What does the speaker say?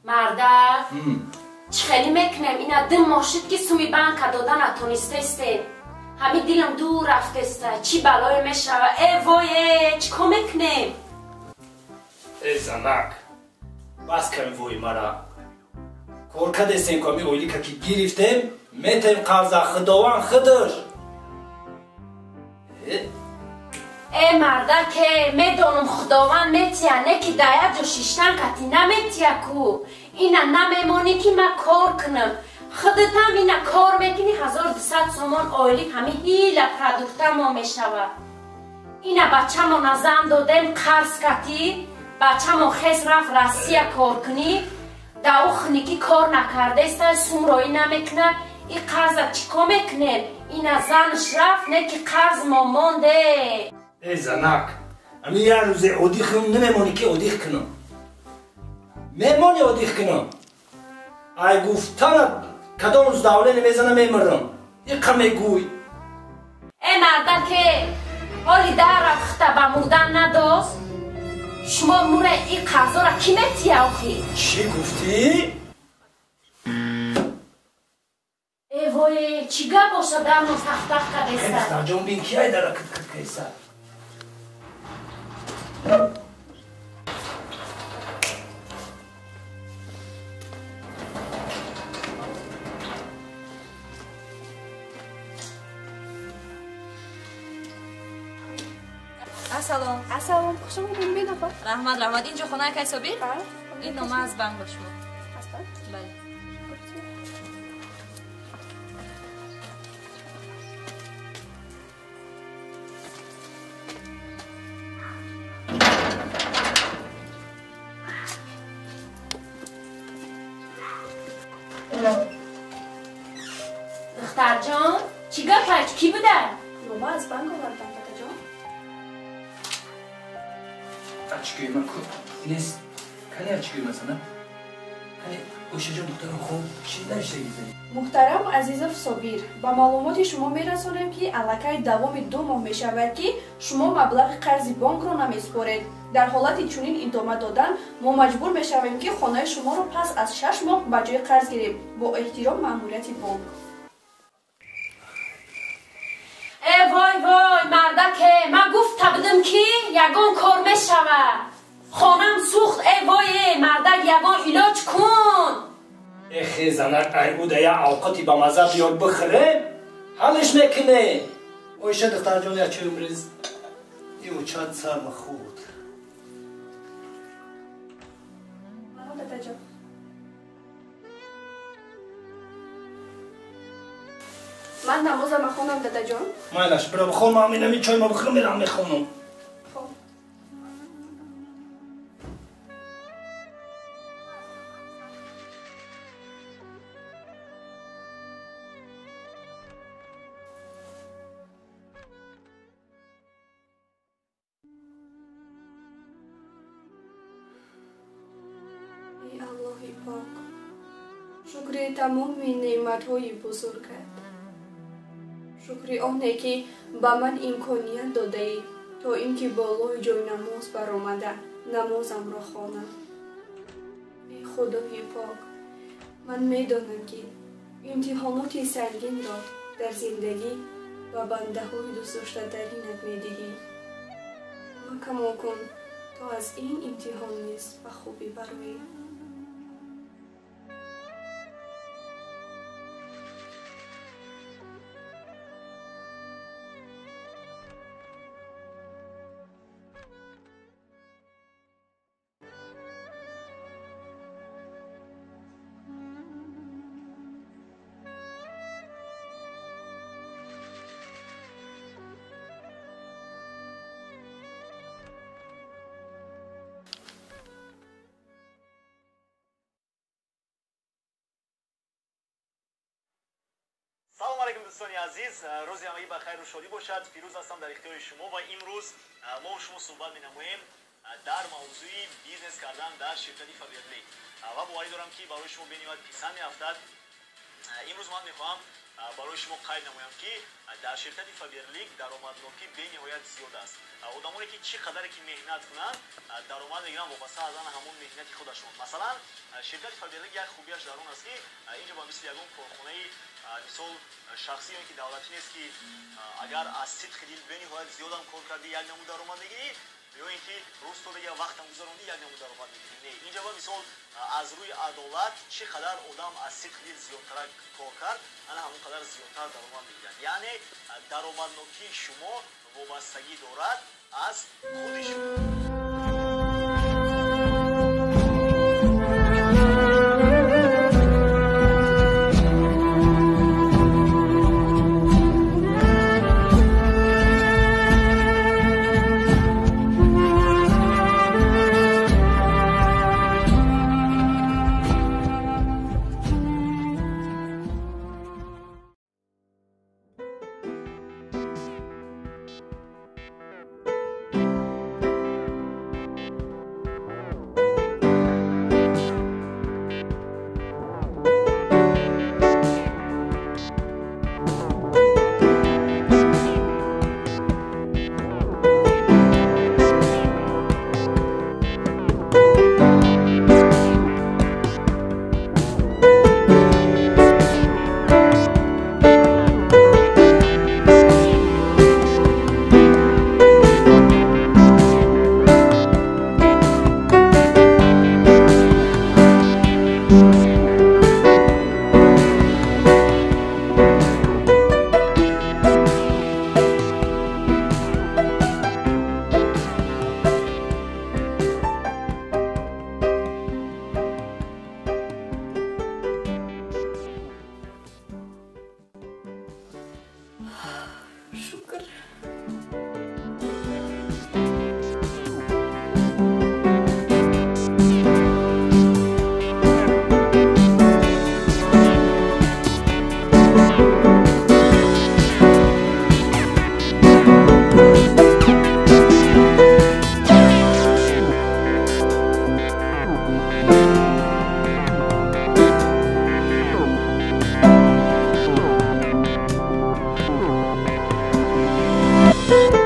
Марда, чӣ хеле мекунем? Ина ду моҳ шуд ки суми банка дода натонистестем. Ҳами дилам дур рафтеста. Чӣ балое мешава? Э вое, чӣ кор мекунем? Э занак, бас ками вои мара. Кор кадестем ку ҳами ойлика ки гирифтем, метем қарза худованд худаш. Э мардаке, медонам худованд метия, не ки дар як ҷо шиштан кати наметия ку. Ина намемонӣ ки ман кор кунам. Худатам ина кор мекунӣ, 1200 сомон ойлик ҳами ҳила продуктамо мешавад. Ина бачамона зан додем қарз катӣ, бачамон хес рафт Россия кор кунӣ, дар ӯ хунукӣ кор накардаеста, сум роӣ намекунад. И қарза чӣ кор мекунем? Ина занаш рафт, не ки қарз мо монде. Э занак, ами як рӯзе одих кунам, намемонӣ ки одих кунам. Мемонӣ одих кунам. Ай гуфтана кадом рӯз давление мезана мемирам. Иқа мегӯй. Э мардаке, ҳоли дар рафта ба мурдан надост. Шумо мура и қарзора кӣ метия охи? Чӣ гуфтӣ? Э вое, чӣ гап боша дар мо тахтах кадеста? Духтарҷон, бин ки ай дара кит-кит кайса. Ассалом. Ассалом, хуш омадед, бинопа. Раҳмат, раҳмат. Инҷо хонаи акай Собир? Ин нома аз банк ба шумо. Аз банк? Бале. Духтарҷон, чӣ гапа? Кӣ буда? Нома аз банк овардам, дadaҷон. Очкои ман ку нест. Кани очкои ман сана? Кани Ошаҷон, духтарам, хоб чӣ навиштагӣ зани? Муҳтарам Азизов Собир, ба маълумоти шумо мерасонем, ки аллакай давоми 2 моҳ мешавад, ки шумо маблағи қарзи бонкро намесупоред. Дар ҳолати чунин идома додан мо маҷбур мешавем, ки хонаи шуморо пас аз 6 моҳ ба ҷои қарз гирем. Бо эҳтиром, маъмурияти бонк. Э вой вой, мардаке, ман гуфта будам ки ягон кор мешавад. Хонам сӯхт, э вой, мардак, ягон илоҷ кун. Эхе занак, ай уда як авқоти ба маза биёр бихӯре, ҳаллиш мекунӣ. Оиша духтарҷон, як чой умриз. И учат сарма худ. Дадаҷон. Ман намозама хонам, дадаҷон. Майлаш, бира бихон, ман инами чойма бихӯрам, мерам мехонам. Хоб. Эй Аллоҳи пок, шукри тамоми неъматҳои бузургат. Шукри оне ки ба ман имконият додаӣ, то ин ки болои ҷойнамоз баромада намозамро хонам. Эй Худои пок, ман медонам, ки имтиҳоноти сангинро дар зиндагӣ ба бандаҳои дӯстдоштатаринат медиҳӣ. Кӯмакамон кун, то аз ин имтиҳон низ ба хубӣ бароем. Салом алейкум, дӯстони азиз, рӯзи ҳамагӣ ба хайру шодӣ бошад. Фирӯз ҳастам дар ихтиёри шумо ва имрӯз мо шумо суҳбат менамоем дар мавзӯи бизнес кардан дар ширкати Фаберлик ва боварӣ дорам, ки барои шумо бениҳоят писанд меафтад. Имрӯз ман мехоҳам Барои шумо қайд намоям, ки дар ширкати Фаберлик даромаднокӣ бениҳоят зиёд аст. Одамоне ки чӣ қадаре ки меҳнат кунанд, даромад мегиранд вобаста аз ан ҳамон меҳнати худашон. Масалан, ширкати Фаберлик як хубияш дар он аст, ки инҷо ба мисли ягон корхонаи, мисол, шахсӣ ё ин ки давлатӣ нест, ки агар аз сидқи дил бениҳоят зиёдам кор кардӣ, як намуд даромад мегирӣ, ё ин ки рӯз то дега вақтам гузарондӣ, як намуд даромад мегирӣ. Не, инҷа ба мисол аз рӯи адолат чӣ қадар одам аз сидқи дил зиёдтара кор кард, ана ҳамон қадар зиёдтар даромад мегирад. Яъне даромаднокии шумо вобастагӣ дорад аз худи шумо. Шукр. Thank